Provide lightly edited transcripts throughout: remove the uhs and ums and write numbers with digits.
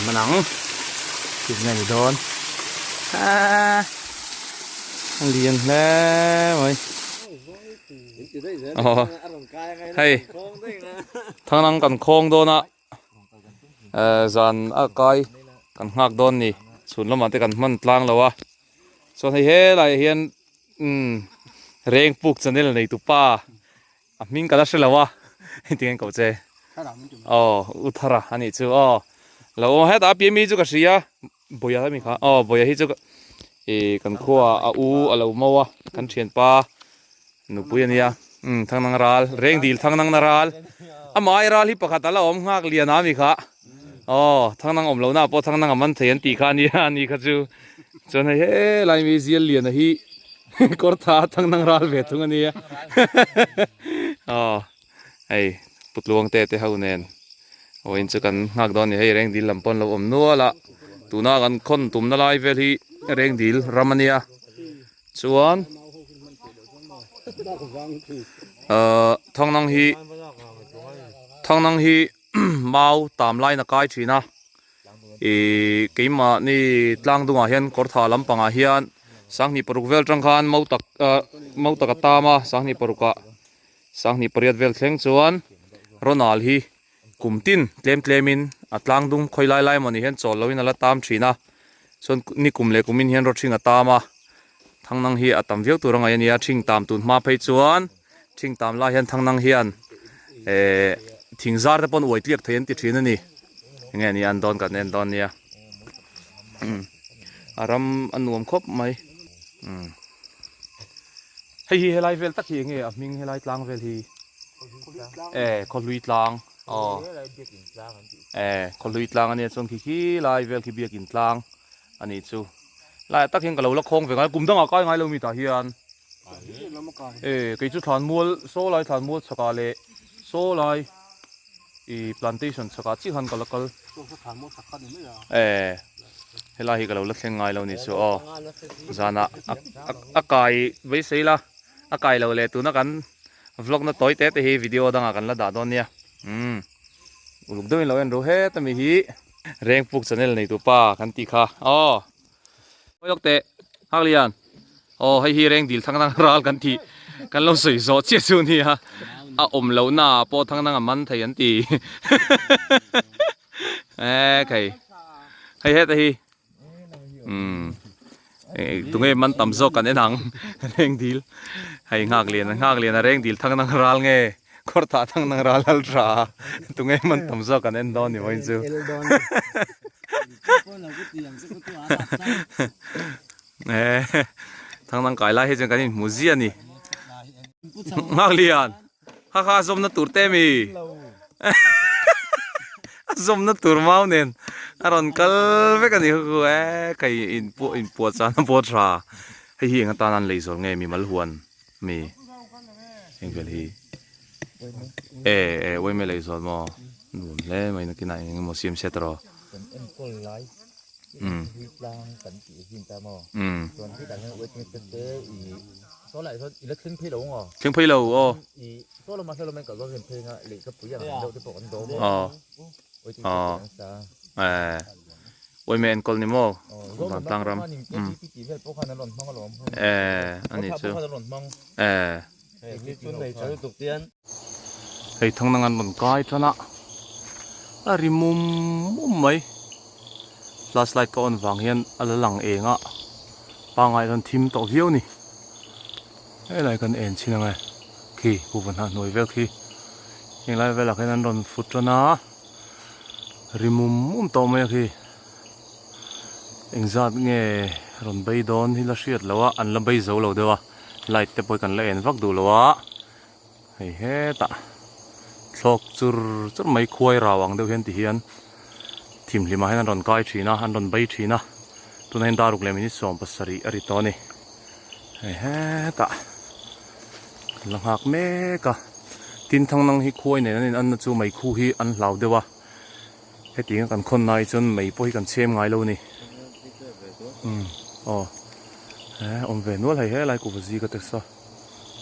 Man ang tih nge ni dawn aa a lian hle mai aw hei thang kan khawng dawn a zan a kai kan nghak dawn ni chhun lamah te kan hman tlang lo a chuan hei helaiah hian umm reng puk channel nei tu pa A hming ka la hre lo a, engtin nge ko che? Aw, U Thara a nih chu aw. Lo awm hetah a pian mi chu ka hria, Bawia a mi kha, aw Bawia hi chu ih kan khua a u a lo mo a, kan thianpa nupui a nia, umm Thangnang ral, Rengdil Thangnang na ral, amah ai ral hi pakhat a la awm nghak lian a mi kha, aw Thangnang awm lohna ah pawh Thangnang a man thei an tih kha a nia a ni kha chu, chuan hei helai mi zial lian a hi. Kawr tha a thang nang ral ve thung a nia. Aw hei putluang te te ho nen vawiin chu kan nghak dawn a ni hei rengdil lam pawn lo awm nual a tuna kan khawn tumna lai vel hi rengdil ram a nia chuan ahh thangnang hi thangnang hi mau tam lain a kai thin a. Ihh keimahni tlang dungah hian kawr tha lampangah hian sanghnih paruk vel tang khan mau tak ah mau tak a tam a sanghnih parukah sanghnih pariat vel thleng chuan Ronald hi kum tin tlem tlemin a tlang dung khawi lai lai emaw ni hian chawl loin a la tam thin a chuan ni kum leh kumin hian rawthing a tam a thangnang hi a tam viau tur a ngaih a ni a thing tam tun hma phei chuan thing tam lai hian thangnang hian ehh thing zar te pawn uai tliak thei an ti thin a ni. Enge ni an dawn kan en dawn nia umm a ram a nuam khawp mai umm hei hi helai vel tak hi enge a hming helai tlang vel hi e khawhlui tlang aw e khawhlui tlang ania chuan khi khi lai vel khi biakin tlang anih chu laiah tak hian ka lo la khawng ve ngai kum dangah kai ngai lo mi tah hian e kei chu thlanmual saw lai thlanmual chhakah leh saw lai. I plantation chhakah chiah khan ka la kal. E helai hi ka lo la thleng ngai lo ni chu aw. Zanah a kai beisei la a kai lo leh tuna kan vlog na tawi te te hi video dangah kan la dah dawn nia. Umm uluk deuhin lo en ru het ami hi Rengpuk channel nei tu pa kan tih kha aw. Hawi lawk teh Haklian aw hei hi Rengdil Thangnang ral kan tih kan lo sawi zawh chiah chu nia a awm loh na ah pawh Thangnang a man thei an ti e khai hei heta hi umm tunge man tam zawk kan en ang Rengdil hei Nghaklian Nghaklian a Rengdil Thangnang ral nge Khawrtah Thangnang ral lal tha tunge man tam zawk kan en dawn ni maw in chu. Thang dang kai lai hi chuan kan inhmu ziah a ni. Nghak lian ha kha a zawmna tur te mi a zawmna tur mau nen a rawn kal vek a ni kha khu e kei inpuah inpuah chan a pawh tha hei hi eng atan an lei zawr nge mi mal huan mi eng vel hi e e uaime lei zawr maw. Nuam hle mai nakinah eng emaw siam se tawh. Kan enkawl lai ui tlang kan tih zin ta maw. Chuan hetah hian waiting shed te i saw lai sawn i la thleng phei lo ang aw. Thleng phei lo aw. I saw lamah saw lamah in kal dawn hian phei anga lehkha pui ang deuh te pawh kan dawm aw. Waiting shed te kan sa. Eh. Uaime enkawl ni maw? Vantlang ram. Eh ani chu. Eh. Hei thang nang an rawn kai tan a, a ri mum mum mai. Flashlight ka on vang hian a la lang eng a, pangngai chuan thim tawh viau a ni. Helai kan en chhin ang e, khi kuhva hnah hnuai vel khi heng lai velah khian an rawn fut tan a, ri mum mum tawh mai a khi. Engzat nge rawn bei dawn hi la hriat loh a, an la bei zo lo deuh a. Light te pawh hi kan la en vak duh lo a, hei hetah thlawk chur chur mai khuai rau ang deuh hian ti hian thimhlimah hian an rawn kai thin a, an rawn bei thin a, tunah hian daruk leh minute 70 a ri tawh a ni, hei hetah kan la nghak mek a, tin thang nang hi khuai nen an in anna chu mei khu hi an hlau deuh a, hetiang a kan khawn lai chuan mei pawh hi kan chhem ngai lo a ni, umm aw. He awm ve nual hei helai kuhva zi ka test a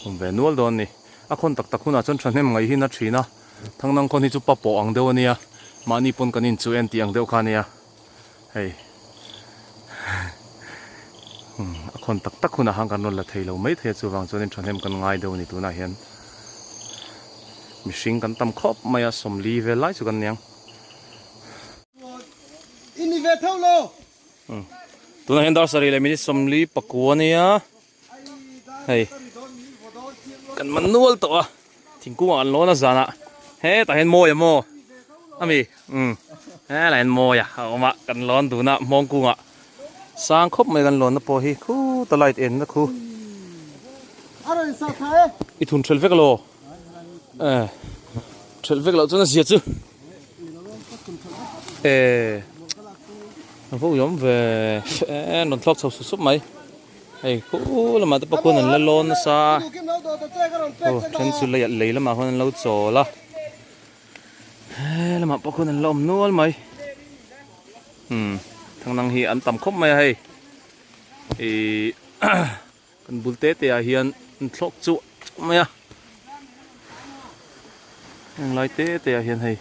awm ve nual dawn a ni a khawn tak tak hunah chuan thahnem ngaih hi na thin a thangnang khawn hi chu pa pawh ang deuh a nia mahni pawn kan inchuh en tih ang deuh kha a nia. Hei a khawn tak tak hunah khan kan rawn la thei lo mai thei a chuvang chuanin thahnem kan ngai deuh a ni tunah hian mihring kan tam khawp mai a sawmli vel lai chu kan niang. Tunah hian dar sarih leh minute sawmli pakua a nia hei kan man nual tawh a thingkung ah an lawn a zanah hetah hian mawi a maw ami umm helaiah hian mawi a awm a kan lawn dun a hmawng kungah sang khawp mai kan lawnna pawh hi khuta light en na khu i thun thelh vek alo eh thelh vek loh chuan a zia chu. Eh a vo awm ve eh rawn thlawk chho sup sup mai hei khu lamah te pawh khuan an la lawn nasa aw then chu lei lei lamah khuan an lo chawl a he lamah pawh khuan an la awm nual mai umm thangdang hi an tam khawp mai a hei ihh Kan bul te te ah hian an thlawk chuah chuah mai a heng lai te te ah hian hei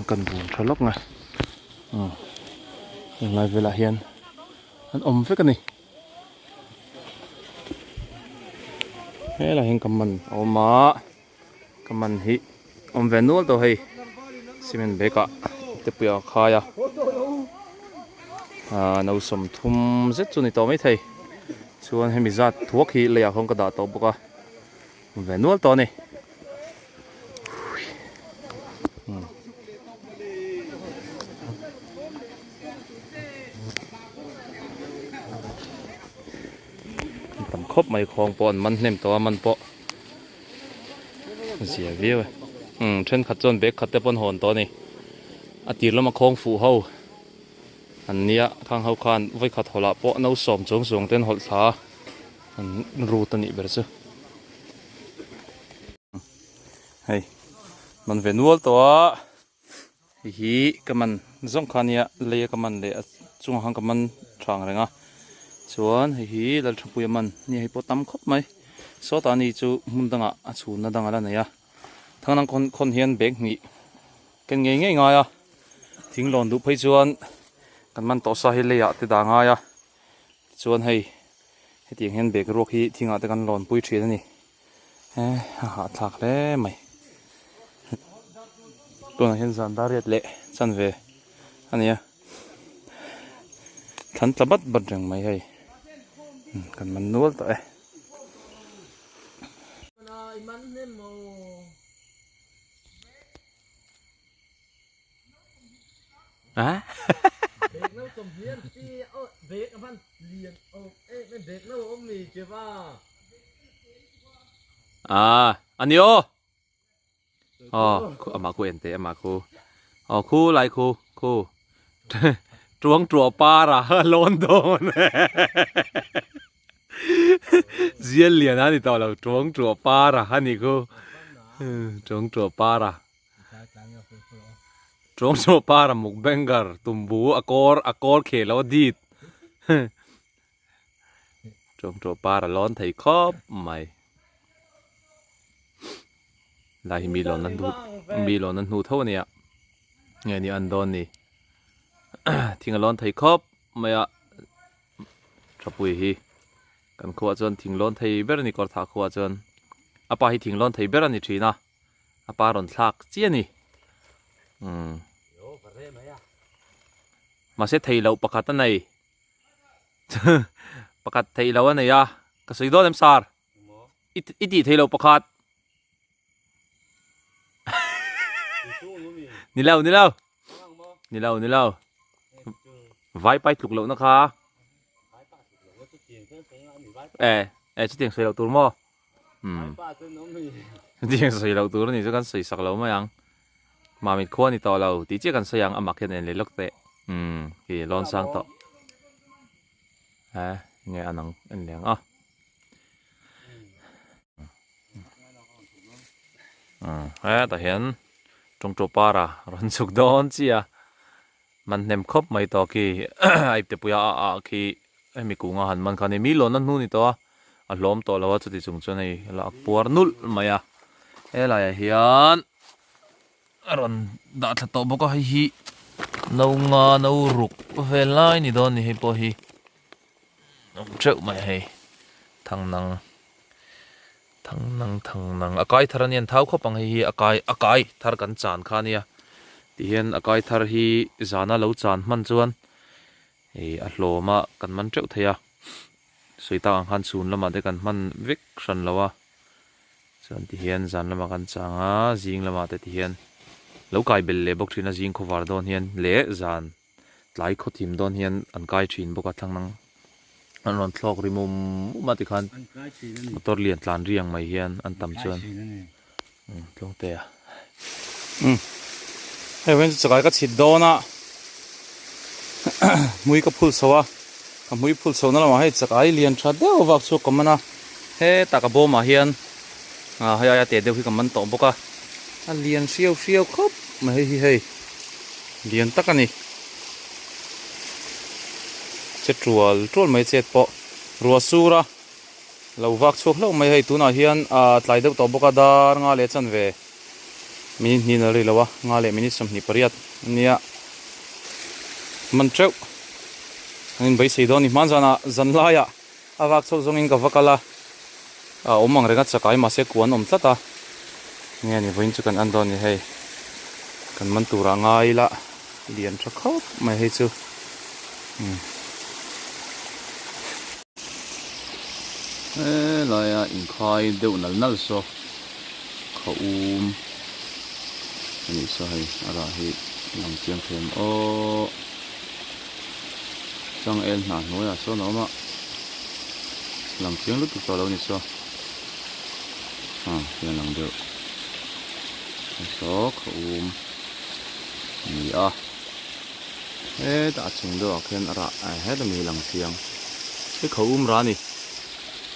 kan bun tha lawk mai heng lai velah hian an awm vek a ni helaiah hian ka man a awm a ka man hi awm ve nual tawh hei cement bag ah te pui a khai a ahh no sawmthum zet chu ni tawh mai thei chuan hemi zat thuak hi leiah khawn ka dah tawh bawk a awm ve nual tawh a ni. Tam khawp mai khawng pawh an man hnem tawh a man pawh. Zia viau e. Umm thenkhat chuan bag khat te pawn hawn tawh a ni. A tir lama khawng fuh ho an nia khang ho khan vawikhat hawlh ah pawh no sawm chuang chuang ten hawlh thla a an rut a nih ber chu. Hei man ve nual tawh a hei hi ka man zawng kha nia lei a ka man leh a chungah khan ka man tha ang reng a chuan hei hi Lalthapuia man nia hei pawh tam khawp mai sawtah ani chu hmun dangah a chhunna dang a la nei a thangdang khawn khawn hian bag hnih ken ngei ngei ngai a thing lawn duh phei chuan kan man tawh sa hi leiah te dah ngai a tichuan hei hetiang hian bag ruak hi thingah te kan lawn pui thin a ni. Eh a hahthlak hle mai tunah hian zan dar riat leh chan ve a nia thlan tla bat bat reng mai hei kan man nual tawh e. A ani aw aw amah khu en teh amah khu aw khu lai khu khu tuang tuah par a lawn dawn zial lian a ni tawh lo tuang tuah par a ani khu tuang tuah par a. Chawngchaw para mukbanger tumbu a kawr a kawr kheh lo a dit Chawngchaw para lawn thei khawp mai Lai hi mi lawn an hnu mi lawn an hnu tho ania nge ni an dawn ni thing a lawn thei khawp mai a Thapui hi kan khuaah chuan thing lawn thei ber a ni kawrthah khuaah chuan a pa hi thing lawn thei ber a ni thin a. A pa rawn thlak chiah a ni. Umm. Mahse thei loh pakhat a nei. Pakhat thei loh a nei a. Ka sawi dawn em sar? I i tih thei loh pakhat. Ni lo ni lo. Ni lo ni lo. Vai pai tluk lohna kha. Eh eh chutiang sawi loh tur maw? Umm. Chutiang sawi loh tur a ni chu kan sawi sak lo mai ang. Mamit khua a ni tawh lo tih chiah kan sawi ang a mak hian en leh lawk teh. Umm khi lawn sang tawh. Eh nge an ang en leh ang a. Umm hetah hian tawngtaw para rawn chhuk dawn chiah a. Man hnem khawp mai tawh khi a iptepui a a ah khi hemi kunga han man kha ni mi lawn a hnu ni tawh a a hlawm tawh lo a chuti chung chuan hei la a puar nulh mai a helaiah hian a rawn dah thla tawh bawk a hei hi. No nga no ruk vel lai ni dawn ni hei pawh hi awm teuh mai hei thang nang thang nang thang nang a kai thar ania an thau khawp ang hei hi a kai a kai thar kan chan kha ania tihian a kai thar hi zana lo chan hman chuan ih a hlawm a kan man teuh thei a sawi tak ang khan chhun lamah te kan hman vek hran lo a. Chuan tihian zan lamah kan chang a, zing lamah te tihian lo kai bel leh bawk thin a, zing khawvar dawn hian leh zan tlai khawthim dawn hian an kai thin bawk a thlangnang an rawn thlawk ri mum mum a tikhan motor lian tlan riang mai hian an tam chuan tlawng te a. Umm hei vawiin chu chakai ka chhit dawn a hmui ka phul chho a ka hmui phul chho na lamah hei chakai lian tha deuh vak chu ka man a hetah ka bawmah hian ah hei aia teh deuh hi ka man tawh bawk a a lian hriau hriau khawp mai hei hi hei lian tak a ni che tual tual mai chet pawh ruah sur a lo vak chhuak hlauh mai hei tunah hian ah tlai deuh tawh bawk a dar nga leh chanve. Minute hnih na ri lo a, nga leh minute 28 a nia. Man teuh an inbeisei dawn a ni. Hman zanah zan laiah a vak chho zawngin ka va kal a, a awm ang reng a chakai mahse kuan awm tlat a. Nge ni vawiin chu kan en dawn a ni hei. Kan man turah ngai ila lian tha khawp mai hei chu. Umm. Helaia inkhai deuh nal nal saw kha um a nih saw hei a rah hi lang chiang thei ang aw changel hnah hnuaiah sawn a awm a lang chiang lutuk tawh lo a ni saw ah hian lang deuh saw kha um a ni a. Hetah a chung deuhah khian a rah eh heta mi lang chiang hi kho um rah a ni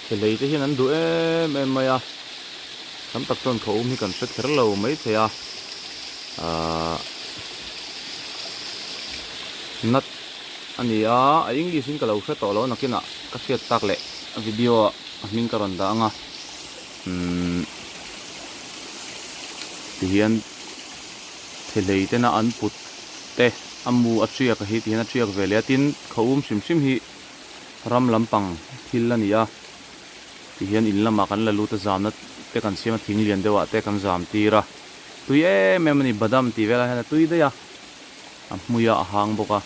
thelei te hian an duh em em mai a tam tak chuan kho um hi kan hre kher lo mai thei a ahh nut a ni a a english in ka lo hre tawh lo a nakinah ka hriat tak leh a video ah a hming ka rawn dah ang a umm tihian thelei tena an put te a mu a tiak a hi ti hian a tiak ve leh a tin khaw um hrim hrim hi ram lampang thil a ni a ti hian in lamah kan la lut a zamna te kan siam a thing lian deuh ah te kan zam tir a tui em em a ni badam tih velah hian a tui daih a a hmui a a hang bawk a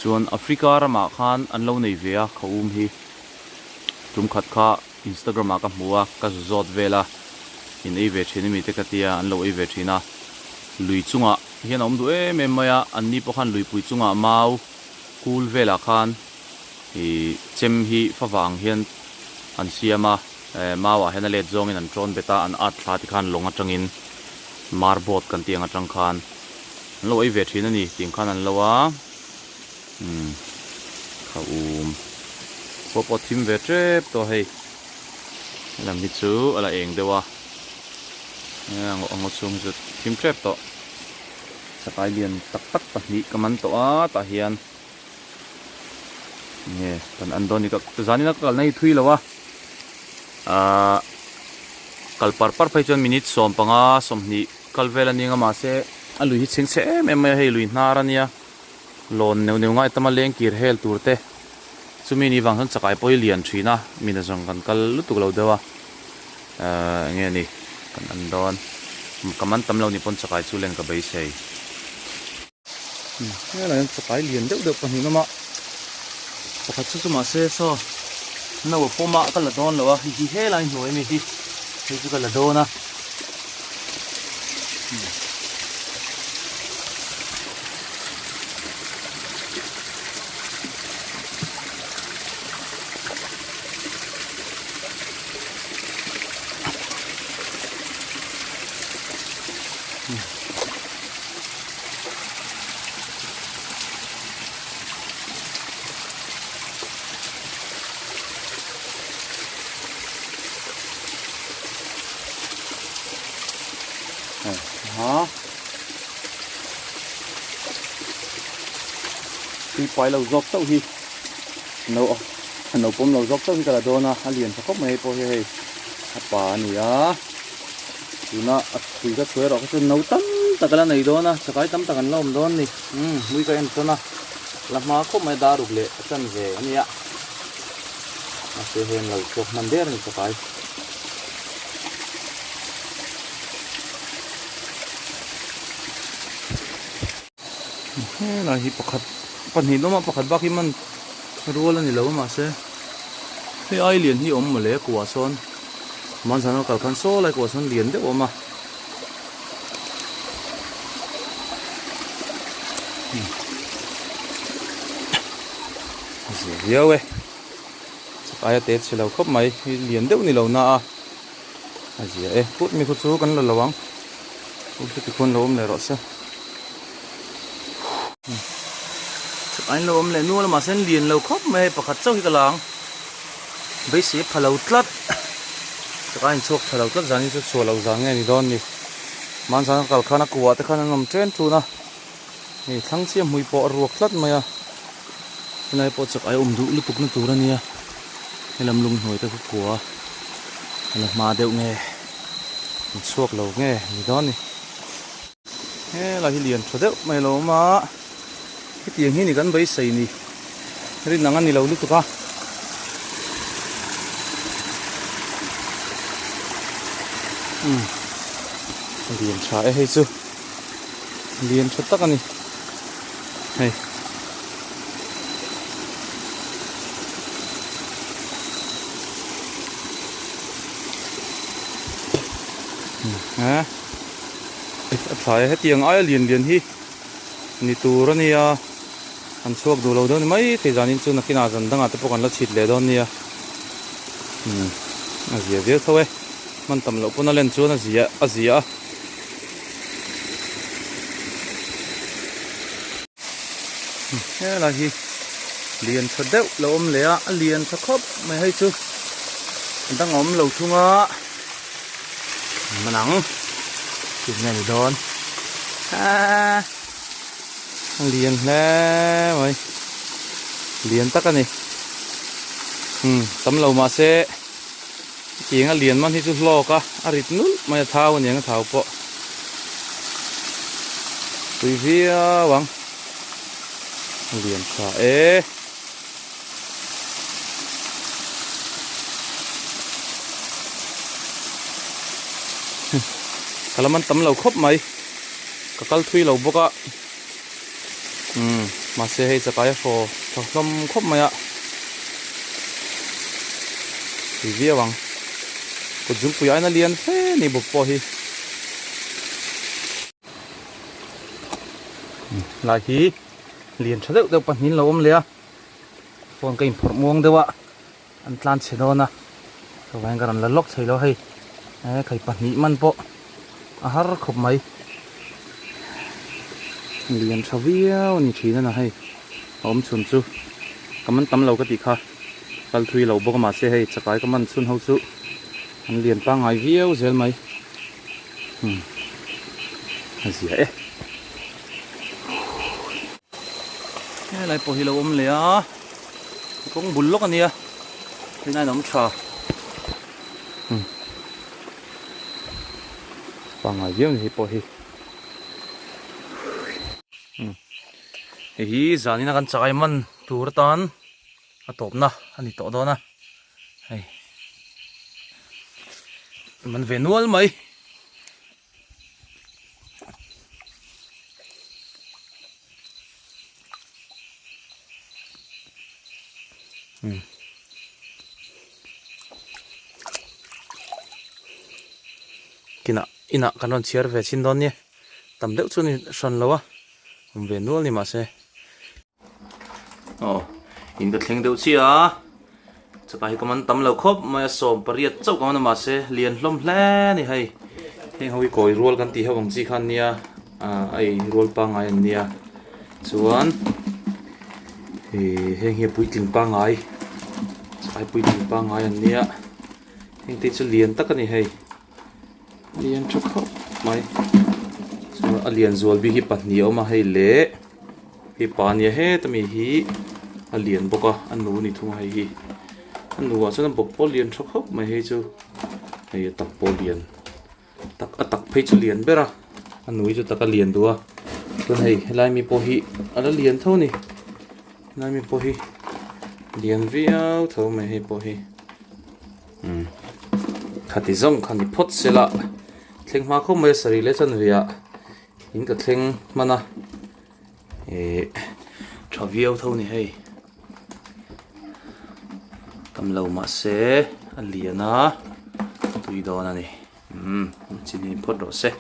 chuan Africa ramah khan an lo nei ve a khaw um hi tum khat kha Instagram ah ka hmu a ka zu zawt vel a in ei ve thin ami te ka tia an lo ei ve thin a lui chungah hian a awm duh em em mai a an ni pawh khan luipui chungah mau kul velah khan ih chem hi favang hian an siam a eh mau ah hian a let zawngin an tawn bet a an at thla tikhan lawng atangin marbot kan tih ang atang khan an lo ei ve thin a ni tih ang khan an lo a. Umm kha um khua pawh thim ve tep tawh hei helam hi chu a la eng deuh a a ngaw chhung hi chu thim tep tawh chakai lian tak tak pahnih ka man tawh a tah hian nge kan an dawn ni ka zanin a ka kalna hi thui lo a ahh kal par par phei chuan minute 15 20 kal vel a ni ang a mahse a lui hi chhengchhe em em mai a hei lui hnar a nia. Lawn neuh neuh ngai tama leng kir hel tur te chumi ni vang chuan chakai pawh hi lian thin a mina zawng kan kal lutuk lo deuh a ehh eng nge ni kan an dawn ka man tam lo ni pawn chakai chu len ka beisei. Helai hian chakai lian deuh deuh pahnih an awm a pakhat chu chu mahse saw no a pawm a ka la dawn lo a hei hi helai hnuai ami hi hei chu ka la dawn a. Ha tui pai lo zawk chauh hi no no pawm lo zawk chauh hi ka la dawn a a lian tha khawp mai hei pawh hi hei a pa a ni a tuna a tui ka chhuai erawh kha chuan no tam tak a la nei dawn a chakai tam tak an la awm dawn a ni umm mui ka en tawn a la hma khawp mai dar ruk leh a chan ve a nia mahse hei an lo chhuak hman der a ni chakai. Helai hi pakhat pahnih lawma pakhat bak hi man rual a ni lo a mahse hei ai lian hi a awm mawle a kuah sawn hmanzan a kal khan saw lai kuah sawn lian deuh a awm a a zia viau e chakai a te chhe lo khawp mai hei lian deuh ni lo na a a zia e put mi khu chu kan la lo ang. Chu tikhuan lo awm leh rawh se. An lo awm leh nual a mahse an lian lo khawp mai hei pakhat chauh hi ka la ang. Beisei a pha lo tlat. Chak a inchhuak tha lo tlat zanin chu chhuah loh zan nge ni dawn ni. Hmanzan ka kal khan a kuah te khan an awm chen tun a. Hei thlang chiah hmui pawh a ruak tlat mai a. Helai pawh chak ai awm duh lutuk na tur a nia. Helam lunghnuai te khu kua a la hma deuh nge. An chhuak lo nge ni dawn ni. Helai hi lian tha deuh mai lo awm a. Hetiang hi ni kan beisei ni. Rin ang a ni lo lutuk a. Umm lian tha e hei chu. Lian tha tak a ni. Hei. A thlai a hetiang aia lian lian hi ni tur a nia an chhuak duh lo deuh a ni mai thei zanin chu nakinah zan dangah te pawh kan la chhit leh dawn nia umm a zia viau tho e hman tam loh pawn a len chuan a zia a zia a. Helai hi lian tha deuh lo awm leh a a lian tha khawp mai hei chu a dang a awm lo thung a man ang thil nge ni dawn aaa a lian hle mai lian tak a ni umm tam lo mahse Hetiang a lian man hi chu hlawk a, a rit nulh mai a thau aniang a thau pawh tui viau ang a lian tha e. Ka la man tam lo khawp mai ka kal thui lo bawk a umm mahse hei chakai a hraw tha hlawm khawp mai a tui viau ang kut zungpui aina lian fe ni bawk pawh hi lai hi lian tha deuh deuh pahnih an lo awm leh a phone ka inphawrh muang deuh a an tlan chhe dawn a chuvangin ka rawn la lawk thei lo hei e khai pahnih man pawh a har khawp mai lian tha viau a ni thin a na hei a awm chhun chu ka man tam lo ka tih kha kal thui lo bawk a mahse hei chakai ka man chhun ho chu an lian pangngai viau zel mai umm a zia e helai pawh hi lo awm leh a. Kawng bul lawk a nia hei in awm tha umm pangngai viau ni hei pawh hi umm hei hi zanin a kan chakai man tur atan a tawpna a ni tawh dawn a hei man ve nual mai. Kinah inah kan rawn chhiar ve chin dawn nia tam deuh chu ni hran lo a awm ve nual ni mahse aw in ka thleng deuh chiah a chutah hi ka man tam lo khawp mai a 18 chauh ka man a mahse lian hlawm hle a ni hei heng ho hi kawi rual kan tih ho ang chi kha an nia ah a ei rual pangngai an nia chuan ih heng hi a puitling pangngai chai puitling pangngai an nia heng te chu lian tak a ni hei lian tha khawp mai chuan a lian zual bik hi pahnih a awm a hei leh hei pa ania heta mi hi a lian bawk a a nu ni thung a hei hi a nu ah chuan a bawp pawh lian tha khawp mai hei chu hei a tak pawh lian tak a tak phei chu lian ber a. A nui chu taka lian duh a chuan hei helai mi pawh hi a la lian tho a ni helai mi pawh hi lian viau tho mai hei pawh hi umm khati zawng kha ni phawt se la thleng hma khawp mai a sarih leh chanve ah in ka thleng hman a ihh tha viau tho a ni hei tam lo mahse a lian a tui dawn a ni umm chini phawt rawh se.